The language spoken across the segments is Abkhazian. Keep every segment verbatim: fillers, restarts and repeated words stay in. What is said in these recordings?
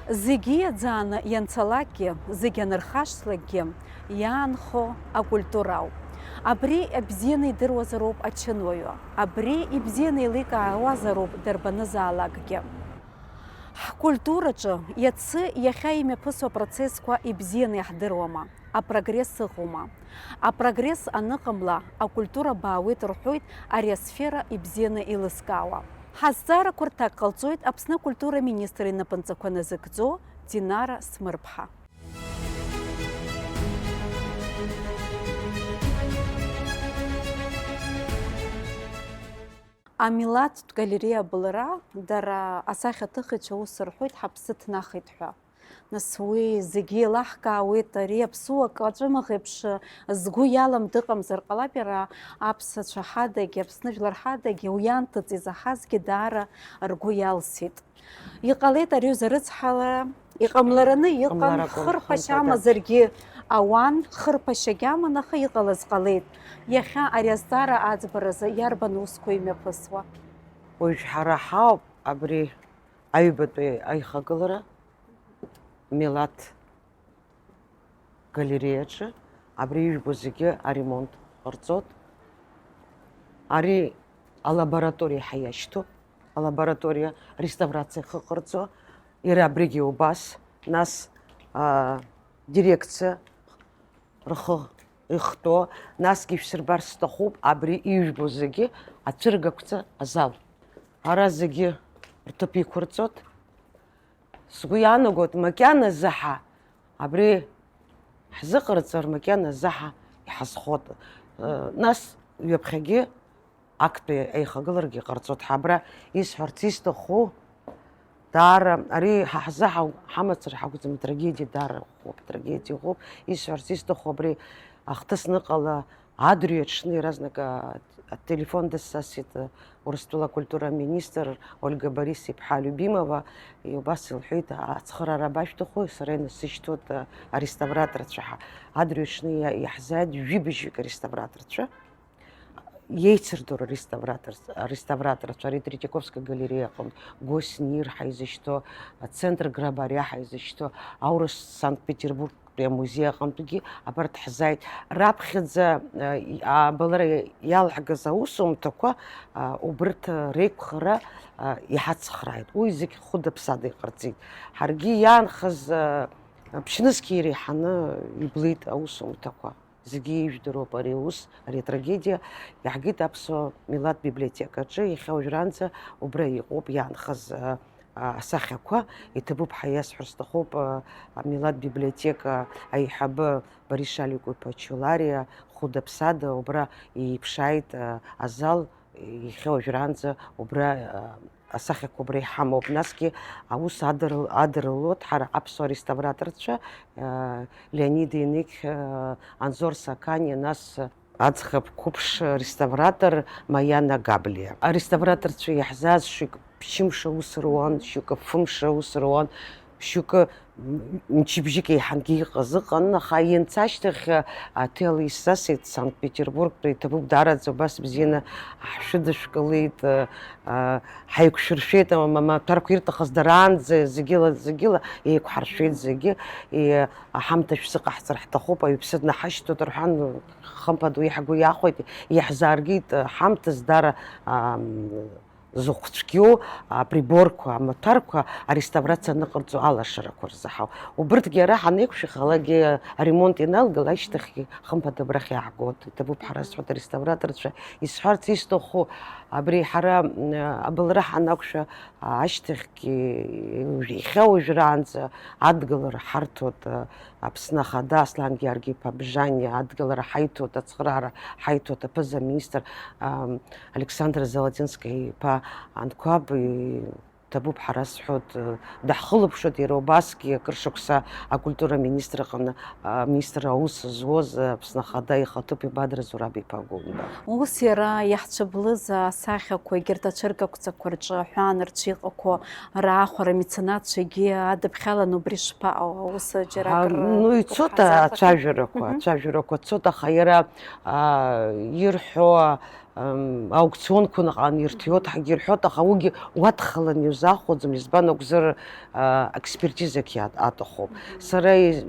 Зегьы иаӡааны ианцалакгьы, зегь анырхашҭлакгьы, иаанхо акультура ауп. Абри ибзианы идыруазароуп ачынуаҩы, абри ибзианы еиликаауазароуп дарбанызаалакгьы. Ҳкультураҿы иацы иахьа имҩаԥысуа апроцессқәа ибзианы иаҳдыруама, апрогресс ыҟоума? Апрогресс аныҟамла, акультура баауеит рҳәоит ари асфера ибзианы еилызкаауа. Ҳазҵаарақәа рҭак ҟалҵоит Аԥсны акультура аминистр инапынҵақәа назыгӡо Динара Смырԥҳа. Амилаҭтә галереиа абылра, дара асахьаҭыхыҩцәа ус рҳәоит, ҳаԥсы ҭнахит ҳәа. Нас уи зегьы еилаҳкаауеит, ари аԥсуа каҵәымӷ еиԥш згәы иалам дыҟамзар ҟалап, иара аԥсацәа ҳадагьы, Аԥсны жәлар ҳадагьы, уи анҭыҵ изаҳазгьы даара ргәы иалсит. Иҟалеит ари аҩыза рыцҳалара, иҟамлараны иҟан, Ҟамларакәын, хырԥашьа хымԥада. Амазаргьы ауан, хырԥашьагьы аман, аха иҟалаз ҟалеит. Иахьа ари азҵаара аӡбаразы иарбан усқәа имҩаԥысуа? Уажә ҳара ҳауп абри аҩбатәи аихагылара, Милаҭ галереиаҿы, абри ижәбо зегьы аремонт ҟарҵоит. Ари алабораториа ҳәа иашьҭоуп, алабораториа реставрациа ахы ҟарҵо, иара абригьы убас, нас, а, дирекциа рхы ихтәо, насгьы ишәсырбар сҭахуп, абри ижәбо зегьы ацәыргақәҵа азал. Ара зегьы рҭыԥ иқәырҵоит. Сгәы иаанагоит, макьаназы ҳа абри ҳзыҟарҵар, макьаназы ҳа иҳазхоит. Нас ҩаԥхьагьы актәи аихагыларагьы ҟарҵоит. Ҳа абра исҳәарц исҭаху, даара ари ҳа ҳзы ҳа-, ҳамацара ҳакәӡам, трагедиа даара ӷәӷәоуп, трагедиа ӷәӷәоуп. Исҳәарц исҭаху абри ахҭысныҟала адырҩаҽны иаразнак, а, ателефон дысзасит, а, Урыстәыла акультура аминистр Ольга Борис-иԥҳа Любимова, убас илҳәеит, ацхыраара абашәҭаху, сара инасышьҭуеит, а, ареставраторцәа ҳәа. Адырҩаҽны иа-, иаҳзааит жәибжьҩык ареставраторцәа. Еицырдыруа реставратор-, ареставраторцәа, ари Третьяковская галереиа аҟынтә, Госнир ҳәа изышьҭоу, ацентр Грабариа ҳәа изышьҭоу, аурыс Санкт-Петербург Амузеи аҟынтәгьы абарҭ ҳзааит. Раԥхьаӡа, а, и-, абылра иалҳгаз аусумҭақәа, а, убырҭ реиқәхара, а, иҳацхрааит. Уи зегь хәыда-ԥсада иҟарҵеит. Ҳаргьы иаанхаз, а, ԥшьнызқьи иреиҳаны иблит аусумҭақәа. Зегьы ижәдыруп ари аус, ари атрагедиа. Иаҳгеит Аԥсуа милаҭ библиотекаҿы, иахьа уажәраанӡа убра иҟоуп иаанхаз, а, а, асахьақәа. Иҭабуп ҳәа иасҳәар сҭахуп, а, амилаҭ библиотека аиҳабы Борис Шалик-иԥа Чулариа хәыда-ԥсада убра иԥшааит, а, азал, иахьа уажәраанӡа убра, а, асахьақәа убра иҳамоуп. Насгьы аус адырл-, адырулоит ҳара аԥсуа реставраторцәа, а, Леонид Еник, а, Анзор Саканиа, нас, аӡӷаб қәыԥш реставратор Маиана Габлиа. Ареставраторцәа иаҳзааз шьоук ԥшьымш аус руан, шьоук фымш аус руан, шьоук м-, мчыбжьык еиҳангьы иҟаз ыҟан, аха ианца ашьҭахь, а, аҭел исзасит Санкт-Петербургтәи, иҭабуп, даараӡа убас бзианы ҳшәыдышәкылеит, а, а, ҳаиқәшәыршәеит, ам-, амаҭәарқәа ирҭахыз дараанӡа зегьыла, зегьыла еиқәҳаршәеит зегьы, и-, аҳамҭа шәзыҟаҳҵар ҳҭахуп, аҩԥсы днаҳашьҭуеит рҳәан, хымԥада уи ҳгәы иахәеит, иаҳзааргеит, ҳамҭас дара, ам, зыхәцәгьоу априборқәа, амаҭәарқәа ареставрациа аныҟарҵо алашарақәа рзы ҳауп. Убырҭгьы ара ҳанеиқәшәахалакгьы, аремонт ианалгала ашьҭахьгьы, хымԥада абрахь иааҳгоит. Иҭабуп ҳара, сҳәоит, ареставраторцәа, исҳәарц исҭаху, абри ҳара, м, абылра ҳанақәшәа, ашьҭахьгьы, иахьа уажәраанӡа адгылара ҳарҭоит, Аԥсны Ахада Аслан Георги-иԥа Бжаниа адгылара ҳаиҭоит, ацхыраара ҳаиҭоит, аԥыза-министр, ам, Александр Золотинский-иԥа Анқәаб, и-, ҭабуп ҳара сҳәоит, э, даҳхылаԥшуеит, иара убасгьы акыр шықәса акультура министр аҟны, а, министр аус зуаз, э, Аԥсны Ахада ихаҭыԥуаҩ Бадра Зураб-иԥа Гәында. Ус иара иаҳцәыблыз асахьақәа, егьырҭ ацәыргақәҵақәа рҿы аҳәаанырцә иҟақәоу раахәара, амеценатцәа егьи адыԥхьаланы убри шԥаҟоу? Аус џьара А, акыр ну, ицоит ацәажәарақәа, Мгм. ацәажәарақәа цоит, аха иара, а, ирҳәо, Аукционқәа наҟ анирҭиуа ҳагьирҳәоит, аха уигьы уадхаланы иузаахәаӡом, избан акәзар, а, експертизак иа-, аҭахуп. Сара из-,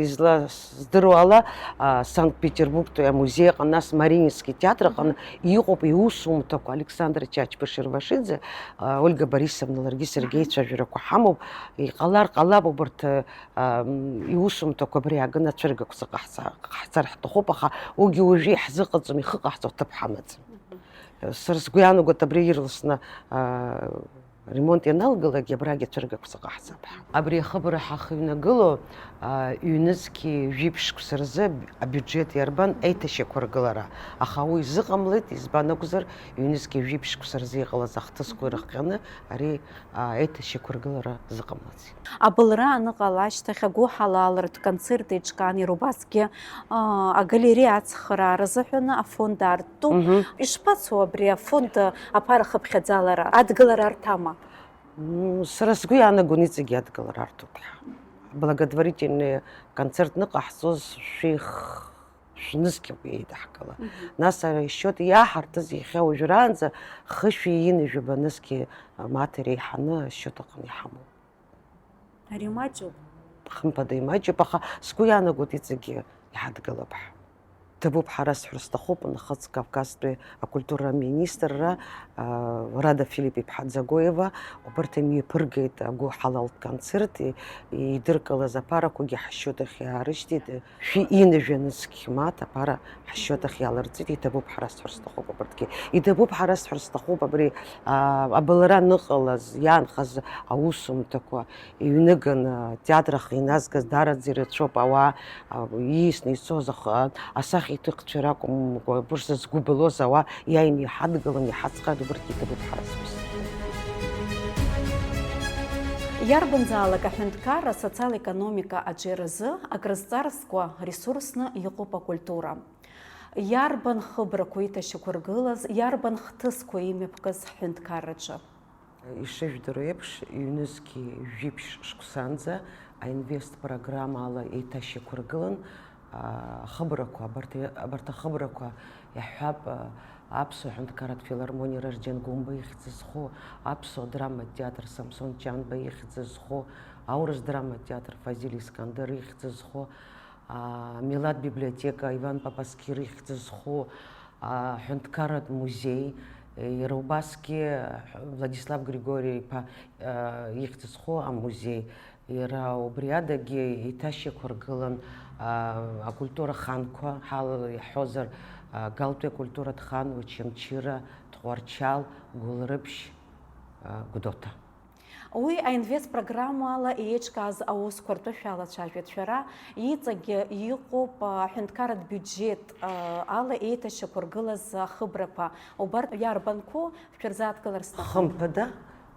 излаздыруа ала, а, Санкт-Петербургтәи амузеи аҟны, нас Мариинский театр аҟны иҟоуп иусумҭақәа Александр Чачба-Шервашиӡе, а, Ольга Борисовна ларгьы саргьы аицәажәарақәа ҳамоуп, иҟалар ҟалап убарҭ, а, м, иусумҭақәа абри ааганы ацәыргақәҵа ҟаҳҵа-, ҟаҳҵар ҳҭахуп, аха уигьы уажәы иаҳзыҟаҵом, ихы ҟаҳҵо аҭыԥ ҳамаӡам. Сара сгәы иаанагоит, абри ирласны, аа, ремонт ианалгалак, абрагь ацәыргақәҵа ҟаҳҵап ҳәа. Абри ахыбра ҳахыҩнагыло, аа, ҩнызқьи жәиԥшьқәса рзы абиуџьеҭ иарбан еиҭашьақәыргылара, аха уи зыҟамлеит, избан акәзар, ҩнызқьи жәиԥшьқәса рзы иҟалаз ахҭысқәа ирыхҟьаны ари, аа, еиҭашьақәыргылара зыҟамлац. Абылра аныҟала ашьҭахь агәыҳалалратә концерт еиҿкаан, иара убасгьы, аа, агалереиа ацхыраара азыҳәаны афонд аартуп. Мгм. Ишԥацо абри афонд аԥара хыԥхьаӡалара, адгылара арҭама? М, сара сгәы иаанагон иҵегьы адгылара арҭоит ҳәа. Благотворительный концерт ныҟаҳҵоз шәи х-, шәнызқьҩык еидаҳкылан. Мгм. Нас ара ишьоит иаҳарҭыз иахьа уажәраанӡа хышәи ҩынҩажәи нызқьи мааҭ иреиҳаны ашьоит аҟны иҳамоуп. Ари маҷуп. Хымԥада имаҷуп, аха сгәы иаанагоит иҵегьы иҳадгылап ҳәа. Ҭабуп ҳәа расҳәар сҭахуп, нахыс Кавказтәи акультура аминистрра, а, Рада Филипп-иԥҳа Дзагоева, убарҭ имҩаԥыргеит агәыҳалалтә концерт, и-, идыркылаз аԥарақәагьы ҳашьшьыҳәа иаарышьҭит. Шәи ҩынҩажәи нызқь мааҭ аԥара ҳашьшьыҳәа иаларҵеит, иҭабуп ҳәа расҳәар сҭахуп абарҭгьы. Иҭабуп ҳәа расҳәар сҭахуп абри, а, абылра аныҟалаз, иаанхаз аусумҭақәа, иҩныганы атеатр ахы иназгаз даараӡа ирацәоуп ауаа, а, ииасны ицоз ахы, асахьаҭыхцәа ракәымкәа, бырза згәы былоз ауаа иааины иҳадгылан, иҳацхраауеит, убырҭгьы иҭабуп ҳәа расҳәоит. Иарбанзаалак аҳәынҭқарра асоциал-економика аҿиаразы акрызҵарсқәа ресурсны иҟоуп акультура. Иарбан хыбрақәа иҭашьақәыргылаз, иарбан хҭысқәа имҩаԥгаз ҳҳәынҭқарраҿы? Ишыжәдыруа еиԥш, ҩнызқьи жәиԥшь шықәсанӡа аинвест программала еиҭашьақәыргылан, а, ахыбрақәа, абарҭ, абарҭ ахыбрақәа иаҳҳәап, а, Аԥсуа ҳәынҭқарратә филармониа Рарџьан Гәымба ихьӡ зху, Аԥсуа драматә театр Самсон Ҷанба ихьӡ зху, аурыс драматә театр Фазиль Искандер ихьӡ зху, а, Милаҭ библиотека Иван Папасқьыр ихьӡ зху, а, ҳәынҭқарратә музеи, иара убасгьы Владислав Григори-иԥа, а, ихьӡ зху амузеи, иара убри адагьы еиҭашьақәыргылан, а, акультура ханқәа, ҳала иаҳҳәозар, а, Галтәи акультуратә хан, Очамчыра, Тҟәарчал, Гәылрыԥшь, а, Гәдоуҭа. Уи аинвест программала еиҿкааз аусқәа ртәы шәалацәажәеит шәара, иҵегьы иҟоуп, а, аҳәынҭқарратә биуџьет, а, ала еиҭашьақәыргылаз ахыбрақәа. Убарҭ иарбанқәоу шәырзааҭгылар сҭахын? Хымԥада,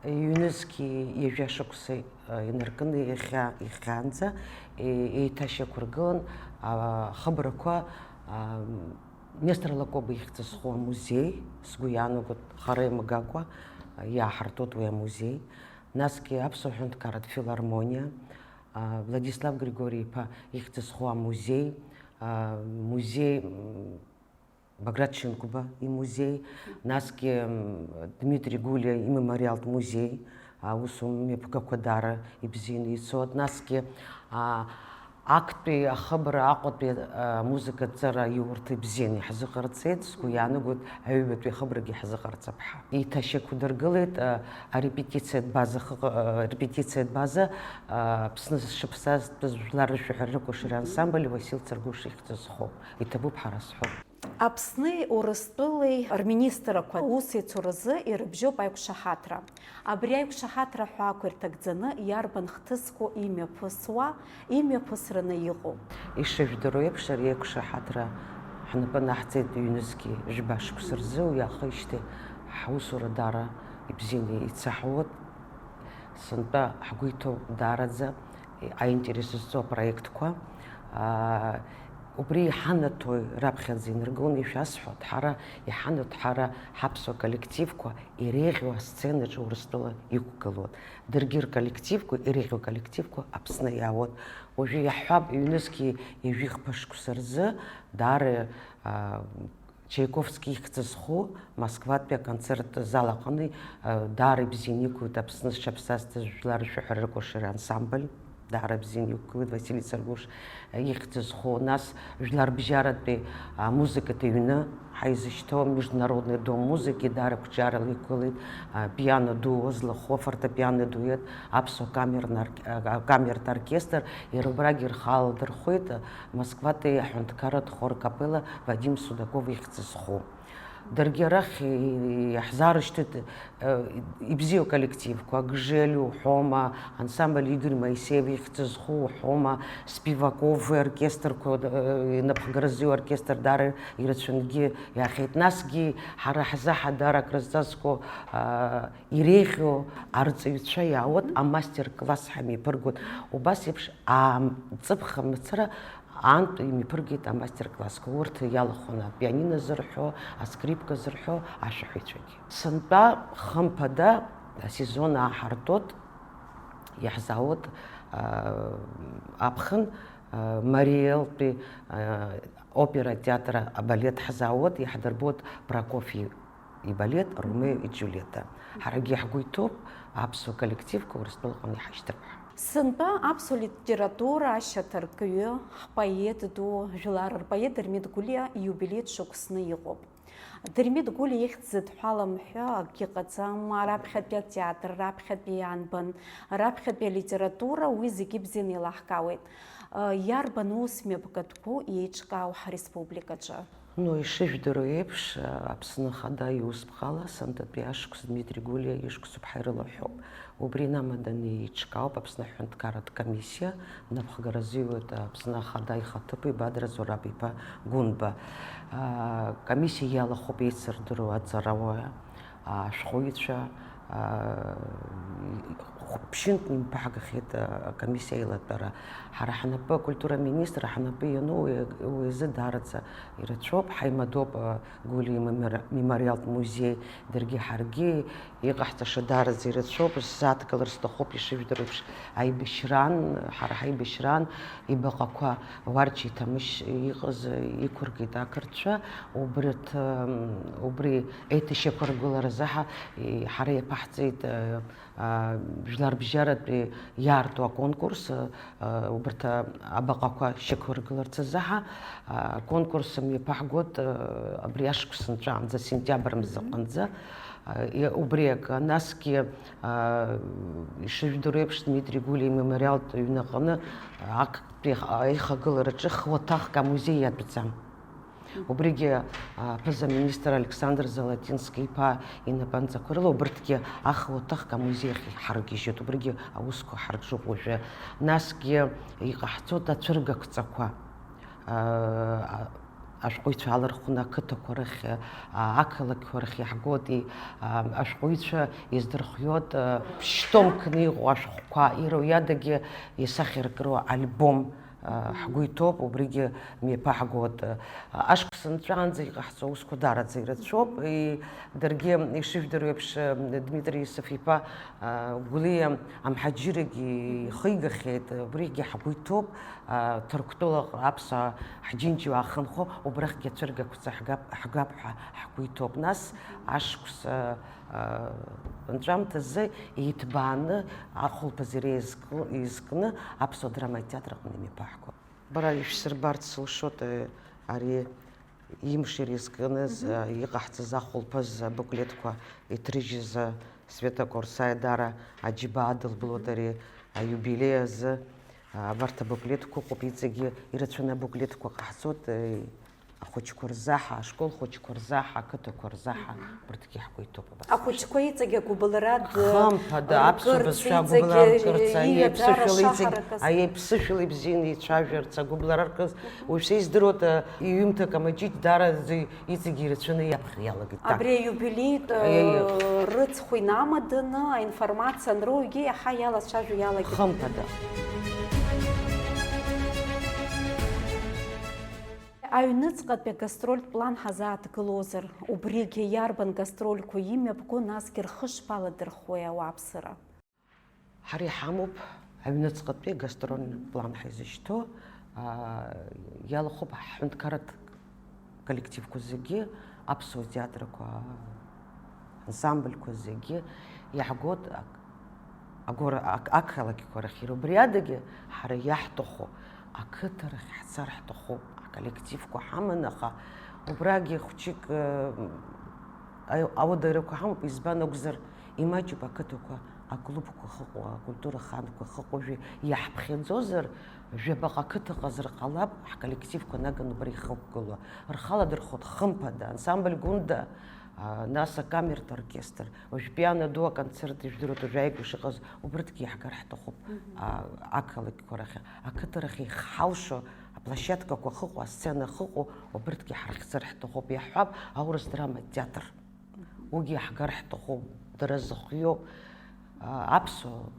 ҩнызқьи ҩажәа шықәса, а, инаркны иахьа, иахьанӡа, е-, еиҭашьақәыргылан, а, ахыбрақәа, а, Нестор Лакоба ихьӡ зху амузеи, сгәы иаанагоит, хара имгакәа, иааҳартуеит уи амузеи. Насгьы Аԥсуа ҳәынҭқарратә филармониа, а, Владислав Григори-иԥа ихьӡ зху амузеи, а, музеи, м, Баграт Шьынқәба имузеи, насгьы, м, Дмитри Гулиа имемориалтә музеи, аусумҩаԥгақәа даара ибзианы ицоит, насгьы, а, актәи ахыбра Аҟәатәи, а, амузыкатә ҵараиурҭа ибзианы иаҳзыҟарҵеит, сгәы иаанагоит, аҩбатәи ахыбрагьы иаҳзыҟарҵап ҳәа. Еиҭашьақәдыргылеит, а, арепетициатә база, хыҟа-, а, арепетициатә база, а, Аԥсны зшыԥсазтәыз жәлар рышәаҳәарақәа шари ансамбль Васил Царгәыш ихьӡ зхоуп. Иҭабуп ҳәа расҳәоит. Аԥсни Урыстәылеи рминистрқәа аусеицуразы ирыбжьоуп аиқәшаҳаҭра. Абри аиқәшаҳаҭра ҳәаақәа ирҭагӡаны иарбан хҭысқәоу имҩаԥысуа, имҩаԥысраны иҟоу? Ишыжәдыруа еиԥш, ари аиқәшаҳаҭра ҳнапы анаҳҵеит ҩнызқьи жәба шықәса рзы, уи аахижьҭеи ҳусура даара ибзианы ицаҳауеит. Сынтәа ҳгәы иҭоу даараӡа аинтерес зҵоу апроектқәа, аа, убри иҳанаҭои раԥхьаӡа инаргыланы ишәасҳәоит, ҳара иҳанаҭ-, ҳара ҳаԥсуа коллективқәа иреиӷьу асценаҿы Урыстәыла иқәгылоит. Даргьы рколлективқәа, иреиӷьу аколлективқәа Аԥсны иаауеит. Уажәы иаҳҳәап, ҩнызқьи ҩажәи хԥа шықәса рзы даара, аа, Чайковски ихьӡ зху Москватәи аконцерттә зал аҟны, э, даара ибзианы иқәлеит Аԥсны зҽаԥсазтәыз жәлар ршәаҳәара рыкәашара ансамбль. Даара бзианы иқәгылеит Васили Царгәыш ихьӡ зху, нас жәларбжьаратәи амузыкатә ҩны ҳаизышьҭоу Международный дом музыки даара қәҿиарала иқәгылеит, а, пиано дуо злахәу, афортепиано дует, аԥсуа камерны ор-, а, камертә оркестр, иара убрагьы рхы аладырхәит, а, Москватәи аҳәынҭқарратә хор капелла Вадим Судаков ихьӡ зху. Даргьы арахь иаҳзаарышьҭит, э, ибзиоу аколлективқәа, Гжель уҳәома, ансамбль Игорь Моисеев ихьӡ зху уҳәома, Спивакови оркестрқәа, э, инапхгаразы иоу оркестр даара ирацәангьы иаахьеит. Насгьы ҳара ҳзы ҳадара акрызҵазкуа, э, иреиӷьу арҵаҩцәа иаауеит, амастер-класс ҳамеиԥыргоит. Убас еиԥш, аа, ҵыԥх мацара Антә имҩаԥыргеит амастер-классқәа, урҭ иалахәын апианино зырҳәо, аскрипка зырҳәо ашәаҳәаҩцәагьы. Сынтәа, хымԥада, асезон ааҳартуеит, иаҳзаауеит, а, аԥхын, а, Мариелтәи, а, опера театр абалет ҳзаауеит, иаҳдырбоит Прокофи ибалет Ромео и Џьулиета. Ҳарагьы ҳгәы иҭоуп аԥсуа коллективқәа Урыстәылаҟны иҳашьҭырҳәа. Сынтәа аԥсуа литература ашьаҭаркҩы, ҳпоет ду, жәлар рпоет Дырмит Гәлиа ииубилеитә шықәсны иҟоуп. Дырмит Гәлиа ихьӡ зыдҳәалам ҳәа акгьы ҟаӡам, раԥхьатәи атеатр, раԥхьатәи ианбан, раԥхьатәи алитература, уи зегьы бзианы еилаҳкаауеит. Иарбан ус мҩаԥгатәқәоу еиҿкаау ҳреспубликаҿы? Ну, ишыжәдыруа еиԥш, Аԥсны Ахада иусԥҟала сынтәатәи ашықәс Дмитри Гәлиа ишықәсуп ҳәа ирылаҳәоуп. Убри инамаданы еиҿкаауп Аԥсны аҳәынҭқарратә комиссиа, напхгаразы иуеит Аԥсны Ахада ихаҭыԥуаҩ Бадра Зураб-иԥа Гәынба. Акомиссиа иалахәуп еицырдыруа аҵарауаҩ, ашәҟәыҩҩцәа, аа, ԥшьынтә имԥаҳгахьеит, аа, акомиссиа аилатәара. Ҳара ҳнапы, акультура аминистр ҳнапы иану уи, уи азы даараӡа ирацәоуп. Ҳаимадоуп, аа, Гәлиа имемориа-, мемориалтә музеи, даргьы ҳаргьы иҟаҳҵаша даараӡа ирацәоуп. Сзааҭгылар сҭахуп, ишыжәдыруа еиԥш, аибашьраан, ҳара ҳаибашьраан ибаҟақәа Уарча иҭамышь иҟаз иқәыргеит ақырҭцәа, убрҭ, убри еиҭашьақәыргыларазы ҳа-, ҳара иаԥаҳҵеит, а, жәларбжьаратәи иаарту аконкурс, а, убарҭ абаҟақәа шьақәыргыларц азы ҳа, а, аконкурс мҩаԥаҳгоит, а, абри ашықәс нҵәаанӡа, сентиабр мзаҟынӡа. А, и-, убри акы, насгьы, а, ишыжәдыруа еиԥш, Дмитри Гәлиа имемориалтә ҩнаҟны актәи аихагылараҿы хы-уаҭахк амузеи иатәӡам. Убригьы, а, аԥыза-министр Александр Золотински-иԥа инапынҵақәа рыла убырҭгьы ахы-уаҭахк амузеи ахь иҳаргьежьуеит. Убригьы аусқәа ҳарҿуп уажәы. Насгьы иҟаҳҵоит ацәыргақәҵақәа. А, а, ашәҟәыҩҩцәа алархәны ақыҭақәа рахь, а, ақалақьқәа рахь иаҳгоит, и, а, ашәҟәыҩҩцәа иаздырхиоит, а, ԥшь-томқны иҟоу ашәҟәқәа, иара уиадагьы исахьаркыруа альбом, а, ҳгәы иҭоуп, убригьы мҩаԥаҳгоит. А, ашықәс нҵәаанӡа иҟаҳҵо аусқәа даараӡа ирацәоуп. И, даргьы, ишыжәдыруа еиԥш, а, Дмитри Исов-иԥа, а, Гәлиа амҳаџьырагьы ихигахьеит, убригьы ҳгәы иҭоуп. А, Ҭырқәтәылаҟа аԥсуаа ҳџьынџьуаа ахьынхо, убрахьгьы ацәыргақәҵа ҳгап, ҳгап ҳәа ҳгәы иҭоуп. Нас ашықәс, а, а, анҵәамҭазы еиҭбааны ахәылԥаз иара изкны, аԥсуа драматеатр аҟны имҩаԥаҳгоит. Бара ишәсырбарц сылшоит, э, ари имш ирызкны, мгм, а, иҟаҳҵаз ахәылԥаз абуклетқәа иҭрыжьыз, а, Света Корсаиа дара аџьабаа адылблоит ари аиубилеи азы. А, абарҭ абуклетқәа ыҟоуп, иҵегьы ирацәаны абуклетқәа ҟаҳҵоит, э, ахәыҷқәа рзаҳа, ашкол хәыҷқәа рзаҳа, ақыҭақәа рзаҳа, мгм, урҭгьы ҳгәы иҭоуп абас. Ахәыҷқәа иҵегь агәыбылра д-, хымԥада, аԥсуа ркырц, бызшәа иҵегь агәыбылра ркырц, ииадара аиеиԥшышәала иҵегь, шаҳаракыз, аиеиԥшышәала ибзианы ицәажәарц агәыбылра ркыз, мгм, уажә сеиздыруада, иҩымҭак амаҷыҷ даараӡа иҵегь ирацәаны иаԥхьа иалагеит. Так. Абри аиубилеитә, Аиеи. э, рыцхә инамаданы аинформациа анроугьы иаҳа иалацәажәо иалагеит. Хымԥада. Аҩныҵҟатәи агастрольтә план ҳазааҭгылозар, убригьы иарбан гастрольқәа имҩаԥго, насгьы рхы шԥаладырхәуеи ауааԥсыра? Ҳара иҳамоуп аҩныҵҟатәи гастрольный план ҳаизышьҭоу, аа, иалахәуп ҳҳәынҭқарратә Коллективқәа зегьы, аԥсуа театрқәа, ансамбльқәа зегьы иаҳгоит ак-, агәара-, ак-, ақалақьқәа рахь. Иара убри адагьы ҳара иаҳҭаху ақыҭа рахь ҳцар ҳҭахуп, аколлективқәа ҳаман, аха убрагьы хәҷык, э, аи-, ауадаҩрақәа ҳамоуп, избан акәзар, имаҷуп ақыҭақәа, аклубқәа ахьыҟоу, акультура ханқәа ахьыҟоу, уажәы иаҳԥхьаӡозар, жәабаҟа қыҭа ыҟазар ҟалап, ҳколлективқәа наганы убра ихықәгылоу. Рхы аладырхәуеит, хымԥада, ансамбль Гәында, а, нас акамертә оркестр, уажә пиано ду аконцерт, ижәдыруеит, уажә ааигәа шыҟаз, убырҭгьы иаҳгар ҳҭахуп, Мгм. а, ақалақьқәа рахь, ақыҭа рахь иҳалшо аплощадкақәа ахьыҟоу, асцена ахьыҟоу, убырҭгьы ҳархьӡар ҳҭахуп, иаҳҳәап, аурыс драма театр. Уигьы иаҳгар ҳҭахуп, дара зыхиоуп, а, аԥсуа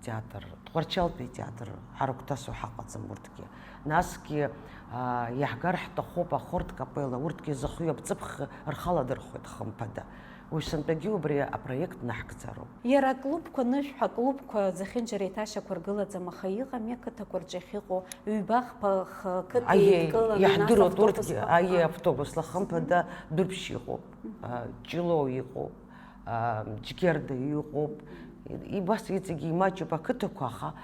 театр, Тҟәарчалтәи атеатр ҳарыгәҭасуа ҳаҟаӡам урҭгьы. Насгьы, а, иаҳгар ҳҭахуп ахор дкапелла, урҭгьы зыхиоу аԥҵыԥх рхы аладырхәуеит, хымԥада. Уажәшьҭантәигьы убри апроект наҳгӡароуп. Иара аклубқәа анышә ҳәа, аклубқәа зехьынџьара еиҭашьақәыргылаӡам, аха иҟами ақыҭақәа рҿы иахьыҟоу, ҩба-хԥа х-, қыҭа Аиеи, еидкыланы, нас иаҳдыруеит автобусқәа урҭгьы, аиеи, автобусла, хымԥада, Дәрыԥшь иҟоуп, а, Ҷлоу иҟоуп, а, Џьгьарда иҟоуп. И-, убас иҵегьы имаҷуп ақыҭақәа, аха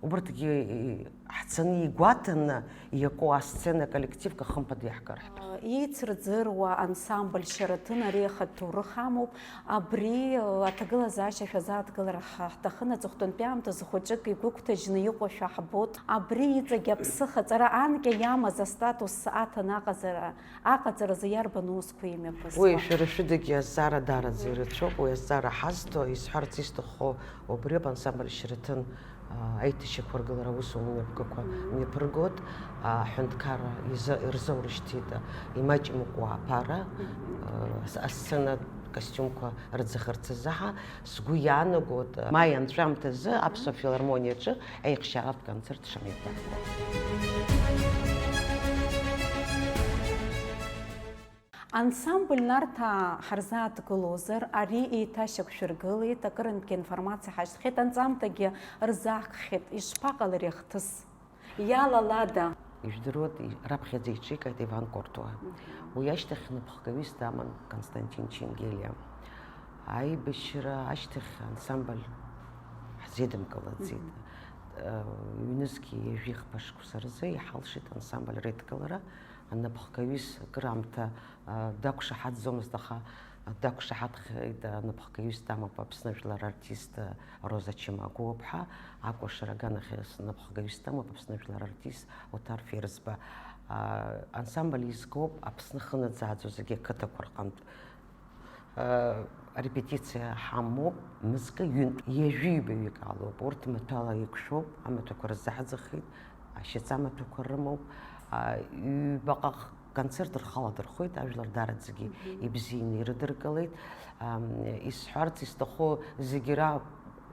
убырҭгьы, и-, ҳцаны игәаҭаны иаку асцена коллективқәа, хымԥада, иаҳгар ҳҭахуп. Еицырӡыруа ансамбль Шьараҭын ари ахатә ҭоурых амоуп. Абри, э, аҭагылазаашьа шәазааҭгылар ҳа-, ҳҭахын, аҵыхәтәантәи аамҭазы хәыҷык игәыгәҭажьны иҟоушәа ҳбоит. Абри иҵегь аԥсыха аҵара анкьа иамаз астатус аҭаны аҟазара, аҟаҵаразы иарбан усқәа имҩаԥысуа? Уи шәара шәыдагьы азҵаара даараӡа ирацәоуп, уи азҵаара ҳазҭо, исҳәарц исҭаху убриоуп, ансамбль Шьараҭын, а, аиҭашьақәыргылара аусумҩаԥгақәа Мгм. мҩаԥыргоит, а, аҳәынҭқарра иза-, ирзоурышьҭит, а, имаҷымкәа аԥара, Мгм. а, ас-, асценатә костиумқәа рыӡахырц азыҳәа, сгәы иаанагоит, а, маи анҵәамҭазы Аԥсуа филармониаҿы аихшьаратә концерт шамҩаԥгахуа. Ансамбль Нарҭаа ҳарзааҭгылозар, ари еиҭашьақәшәыргылеит, акырынтәгьы информациа ҳашьҭхьеит, анҵамҭагьы рзаҳкхьеит, ишԥаҟалари ахҭыс? Иалалада? Ижәдыруеит, и-, раԥхьаӡа иҿикааит Иван Кортуа. Мгм. Уи ашьҭахь напхгаҩыс даман Константин Ченгелиа. Аибашьра ашьҭахь ансамбль ҳзеидымкылаӡеит. Мгм. Э, ҩнызқьи ҩажәи хԥа шықәса рзы иҳалшеит ансамбль реидкылара. Анапхгаҩыс акыраамҭа, а, дақәшаҳаҭӡомызт, аха дақәшаҳаҭхеит, а, анапхгаҩыс дамоуп Аԥсны жәлар артист, а, Роза Чимагәуаԥҳа, акәашара аганахьаз напхгаҩыс дамоуп Аԥсны жәлар артист Оҭар Ферзба. А, ансамбль изгоуп Аԥсны ахьынаӡааӡо зегьы ақыҭақәа рҟынтә. Арепетициа ҳамоуп, мызкы ҩынтә, ҩажәи ҩбаҩык алоуп. Урҭ маҭәала еиқәшәоуп, амаҭәақәа рзаҳӡахеит, ашьаҵа амаҭәақәа рымоуп. А, ҩбаҟа концерт рхы аладырхәеит, ажәлар даараӡагьы Мгм. ибзианы ирыдыркылеит. Ам, исҳәарц исҭаху, зегьы ра-,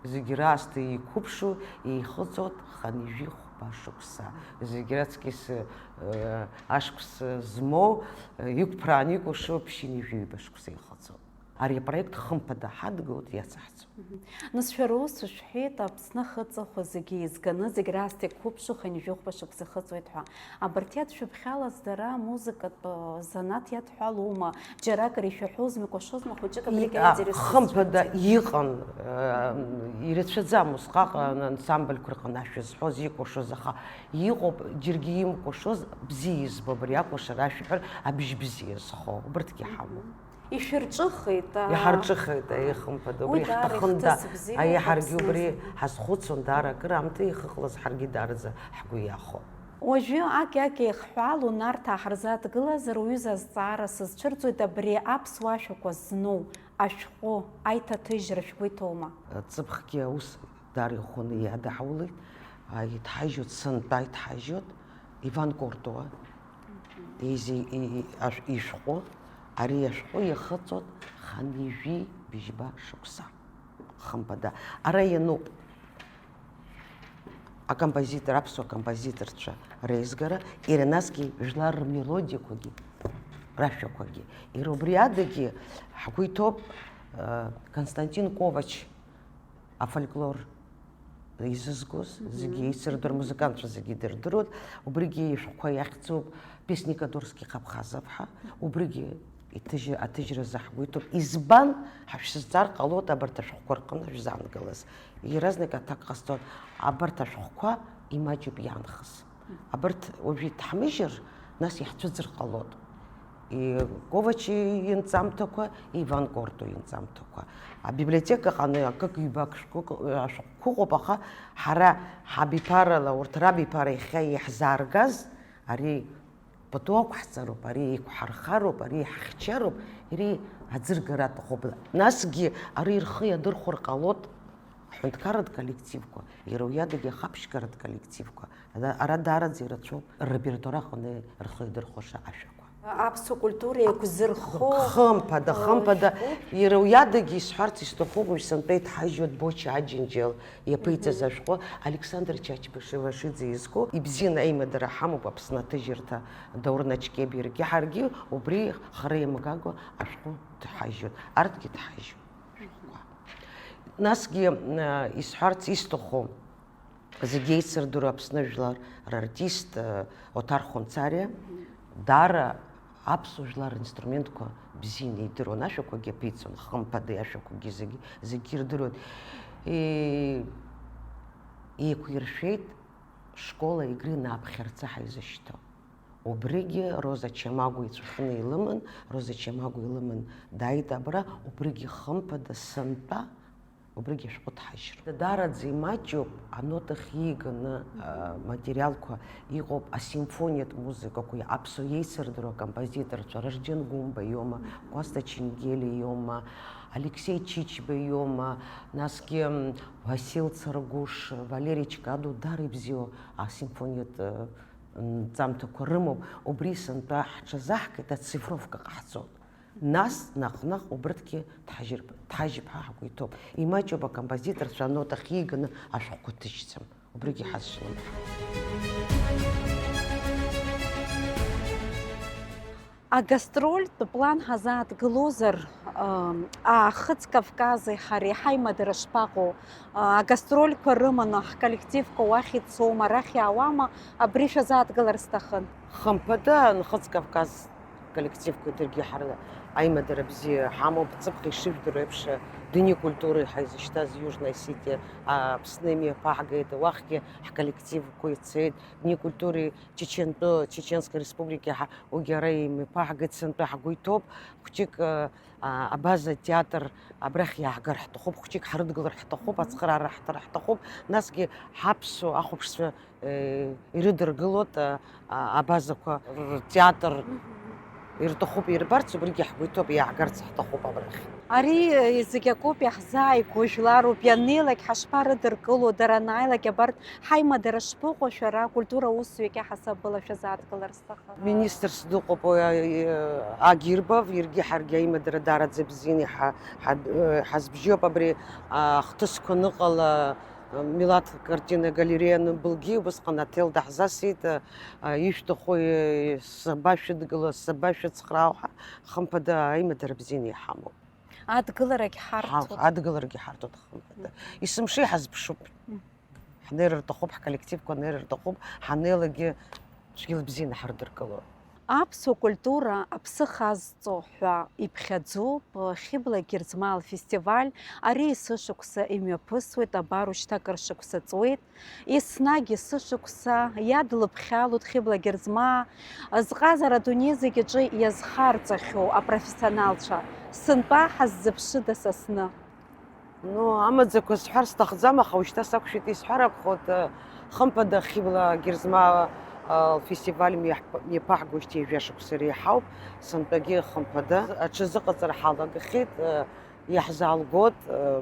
зегьы раасҭа еиқәыԥшу, еихыҵуеит хынҩажәи хәба шықәса. Зегь раҵкыс, э, ашықәс змоу, э, иқәԥрааны икәыршоу ԥшьынҩажәи ҩба шықәса ихыҵуеит. Ари апроект хымԥада ҳадгылоит, иацаҳҵо. Мгм. Нас шәара ус шәҳәеит, Аԥсны ахы-, аҵыхәа зегьы еизганы, зегь раасҭа иқәыԥшу хынҩажәи хәба шықәса ихыҵуеит ҳәа. Абарҭ иадшәыԥхьалаз дара амузыкатә, э, занааҭ иадҳәалоума? Џьаракыр ишәаҳәозма, икәашозма, хәыҷык абригь И-, а, аинтерес хымԥада узцәырҵит? Иҟан, э, ирацәаӡам усҟак Мгм. ансамбльқәа рҟны ашәа зҳәоз, икәашоз, аха иҟоуп, џьаргьы имкәашоз, бзиа избо, абри акәашара ашәаҳәар абжь бзиа зхо, убырҭгьы Мгм. ҳамоуп. Ишәырҿыхеит, аа. Иҳарҿыхеит, аиеи, хымԥада, Уи убри даара ҳҭахын, ихҭыс да, бзиоуп, аиеи, ҳаргьы Аԥсны убри азы. Ҳазхәыцуан, даара акыраамҭа ихыҟалаз ҳаргьы даараӡа ҳгәы иахәон. Уажәы аки-аки еихҳәаало Нарҭаа ҳарзааҭгылазар, уҩыза азҵаара сызцәырҵуеит, абри аԥсуа ашәақәа зну ашәҟәы аиҭаҭыжьра шәгәы иҭоума? Ҵыԥхгьы аус даара иӷәӷәаны иадаҳаулеит, а, иҭҳажьуеит, сынтәа иҭҳажьуеит, Иван Кортуа, Мгм. изи-, и-, и-, ашә-, ишәҟәы, ари ашәҟәы иахыҵуеит хынҩажәи быжьба шықәса, хымԥада. Ара иануп акомпозитор, аԥсуа композиторцәа реизгара, иара насгьы жәлар рмелодиақәагьы, рашәақәагьы. Иара убри адагьы ҳгәы иҭоуп, э, Константин Ковач афольклор изызгоз, зегьы еицырдыруа, рмузыкантцәа зегьы идырдыруан. Убригьы ишәҟәқәа иахьӡуп Песни кадурских абхазов ҳәа, убригьы иҭыжьы-, аҭыжьразы ҳгәы иҭоуп. Избан, ҳашәзҵаар ҟалоит абарҭ ашәҟәқәа рҟны шәзаангылаз. Иаразнак аҭак ҟасҵон, абарҭ ашәҟәқәа имаҷуп иаанхаз. Абарҭ уажәы иҭҳмыжьыр, нас иаҳцәыӡыр ҟалоит. И Ковачи инҵамҭақәа, и Иван Корто инҵамҭақәа. Абиблиотека аҟны акык-ҩбак шәҟәык, ашәҟәқәа ыҟоуп, аха ҳара ҳабиԥарала, урҭ рабиԥара иахьа иаҳзааргаз, ари пату ақәҳҵароуп, ари еиқәҳархароуп, ари ҳахьчароуп, ари аӡыргара аҭахуп. Насгьы ари рхы иадырхәар ҟалоит аҳәынҭқарратә коллективқәа, иара уиадагьы ахаԥшьгаратә коллективқәа. Ара, ара даараӡа ирацәоуп ррепертуар аҟны рхы идырхәаша ашәақәа. Аԥсуа культура еиқәзырхо, Хымԥада, э, хымԥада, шәҟәуп. Иара уиадагьы исҳәарц исҭахуп, уажә сынтәа иҭҳажьуеит Боча Аџьынџьал иаԥиҵаз Мгм. ашәҟәы, Александр Чачба-Шивашиӡе изку, ибзианы аимадара ҳамоуп Аԥсны аҭыжьырҭа Даур Начкебиаргьы ҳаргьы убри хара иамгакәа ашәҟәы дҳажьуеит, арҭгьы дҳажьуеит. Насгьы, э, исҳәарц исҭаху, зегьы еицырдыруа Аԥсны жәлар рартист, э, Оҭар Хәынҵариа даара аԥсуа жәлар ринструментқәа бзианы идыруан, ашәақәагьы аԥиҵон, хымԥада, ашәақәагьы зегьы, зегьы ирдыруан. И-, еиқәиршәеит школа Игры нааԥхьарца ҳаизышьҭоу. Убригьы Роза Чамагәа ицәыхны илыман, Роза Чамагәа илыман дааит абра, убригьы хымԥада сынтәа, убригьы ашәҟәы ҭҳажьроуп. Даараӡа имаҷуп, анотахь ииганы, а, материалқәа иҟоуп, асимфониатә музыкақәа, аԥсуа еицырдыруа акомпозиторцәа, Рарџьан Гәымба иоума, Кәасҭа Ченгелиа иоума, Алексеи Чичба иоума, насгьы, м, Васил Царгәыш, Валери Чкадо, дара ибзиоу асимфониатә, э, нҵамҭақәа рымоуп, убри сынтәа ҳҽазаҳкит, ацифровка ҟаҳҵоит. Нас, наҟ-наҟ убырҭгьы дҳажьыр-, дҳажьып ҳәа ҳгәы иҭоуп. Имаҷуп акомпозиторцәа анотахь ииганы ашәҟәқәа ҭыжьӡам. Убригьы ҳазҿлымҳа. Агастрольтә план ҳазааҭгылозар, ам, Аахыҵ Кавкази ҳареи ҳаимадара шԥаҟоу? А, агастрольқәа рыманы ҳколлективқәа уахь ицома, арахь иаауама, абри шәазааҭгылар сҭахын. Хымԥада, Нхыҵ Кавказ коллективқәа даргьы ҳара аимадара бзиа ҳамоуп, ҵыԥх ишыжәдыруа еиԥш, Дни культуры ҳаизышьҭаз Южная Осетия, Аԥсны имҩаԥаҳгеит, уахьгьы ҳколлективқәа ицеит, Дни культуры Чечентәы, Чеченская Республика ҳа-, уигьы ара имҩаԥаҳгеит, сынтәа ҳгәы иҭоуп, хәҷык, а, Абаза театр абрахь иааҳгар ҳҭахуп, хәҷык ҳрыдгылар ҳҭахуп, ацхыраара ҳҭар ҳҭахуп, насгьы ҳаԥсуа ахәаԥшцәа, э, ирыдыргылоит, а, а, Абазақәа ртеатр ирҭахуп ирбарц, убригьы ҳгәы иҭоуп, иааҳгарц ҳҭахуп абрахь. Ари, э, зегь акоуп иаҳзааигәоу жәларуп, ианнеилак ҳашԥарыдыркыло, дара анааилак абарҭ ҳаимадара шԥыҟоу шәара, акультура усзуҩык иаҳасабала шәазааҭгылар сҭахын. Министрс дыҟоуп, э, э, Агирбов, иаргьы ҳаргьы аимадара даараӡа бзианы иҳа-, ҳа-, э, ҳазбжьоуп абри, а, ахҭысқәа аныҟала, э, Милаҭ картина галереиа аныбылгьы, убысҟан аҭел даҳзасит, э, э, ишәҭаху, э, сабашәыдгыло, сабашәыцхраау ҳәа, хымԥада аимадара бзианы иҳамоуп. Адгыларагь ҳарҭоит. Ҳа-, адгыларагь ҳарҭоит, хымԥада. Есымша иҳазԥшуп. Мм. Ҳнеир рҭахуп, ҳколлективқәа неир рҭахуп, ҳанеилагьы цәгьала бзианы ҳрыдыркыло. Аԥсуа культура аԥсы хазҵо ҳәа иԥхьаӡоуп Хьыбла Герзмал фестиваль. Ари есышықәса имҩаԥысуеит, абар ушьҭа акыр шықәса ҵуеит. Еснагь есышықәса иадлыԥхьалоит Хьыбла Герзмаа зҟазара адунеи зегь аҿы иазхарҵахьоу апрофессионалцәа. Сынтәа ҳаззыԥшыда са сны? Ну, амаӡақәа сҳәар сҭахӡам, аха уажәшьҭа сақәшәеит исҳәар акәхоит, э, хымԥада Хьыбла Герзмаа, э, лфестиваль мҩаҳп-, мҩаԥаҳгоижьҭеи ҩажәа шықәса реиҳауп, сынтәагьы хымԥада аҽазыҟаҵара ҳалагахьеит, э, иаҳзаалгоит, э,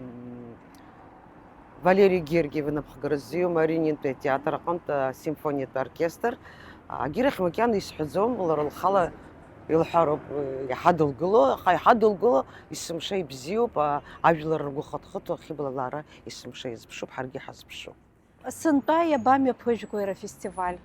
Валери Гергиев инапхгара ззиуа Мариинтәи атеатр аҟынтә асимфониатә оркестр. Агьырахь макьана исҳәаӡом, лара лхала илҳәароуп, э, иҳадылгыло, аха иҳадылгыло есымша ибзиоуп, а, ажәлар ргәы хыҭхыҭуа Хьыбла лара есымша изԥшуп, ҳаргьы ҳазԥшуп. Сынтәа иабамҩаԥыжәго иара афестиваль?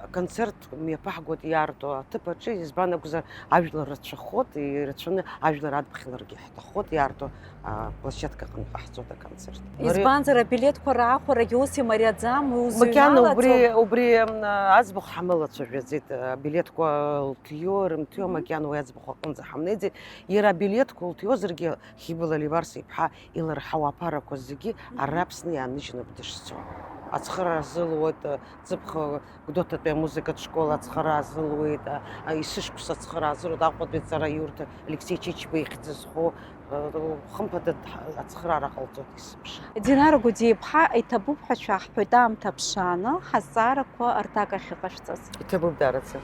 Аконцерт мҩаԥаҳгоит иаарту аҭыԥ аҿы, избан акәзар, ажәлар рацәахоит, ирацәаны ажәлар адԥхьаларгьы ҳҭахоит, иаарту аплощадка аҟны ҟаҳҵоит аконцерт. Избанзар, абилеҭқәа раахәарагьы ус имариаӡам, уи макьана узыҩналаӡом. Убри, убри, м, аӡбахә ҳамалацәажәаӡеит, абилеҭқәа лҭио, рымҭио, мгм, макьана уи аӡбахә аҟынӡа ҳамнеиӡеит. Иара абилеҭқәа лҭиозаргьы, Хьыбла Леварс-иԥҳа илырҳауа аԥарақәа зегьы, мгм, ара Аԥсны иааныжьны дышцо. Ацхыраара азылуеит, ҵыԥх Гәдоуҭатәи амузыкатә школ ацхыраара азылуеит, а, а, есышықәса ацхыраара азылуеит, Аҟәатәи аҵараиурҭа Алексеи Чичба ихьӡ зху, а, хымԥада ацхыраара ҟалҵоит есымша. Динара Гәдиаԥҳа, иҭабуп ҳәа шәаҳҳәоит, аамҭа ԥшааны ҳазҵаарақәа рҭак ахьыҟашәҵаз. Иҭабуп даараӡа.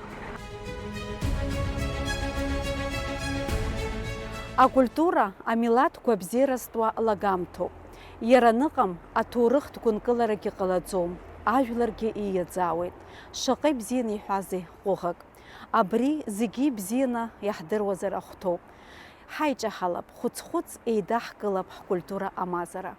Акультура амилаҭ гәабзиаразтәу лагамҭоуп. Иара аныҟам, аҭоурыхтә гәынкыларагьы ҟалаӡом, ажәларгьы ииаӡаауеит. Шаҟа ибзианы иҳәазеи ҟәыӷак! Абри зегьы ибзианы иаҳдыруазар ахәҭоуп. Ҳаиҿаҳалап, хәыц-хәыц еидаҳкылап ҳкультура амазара.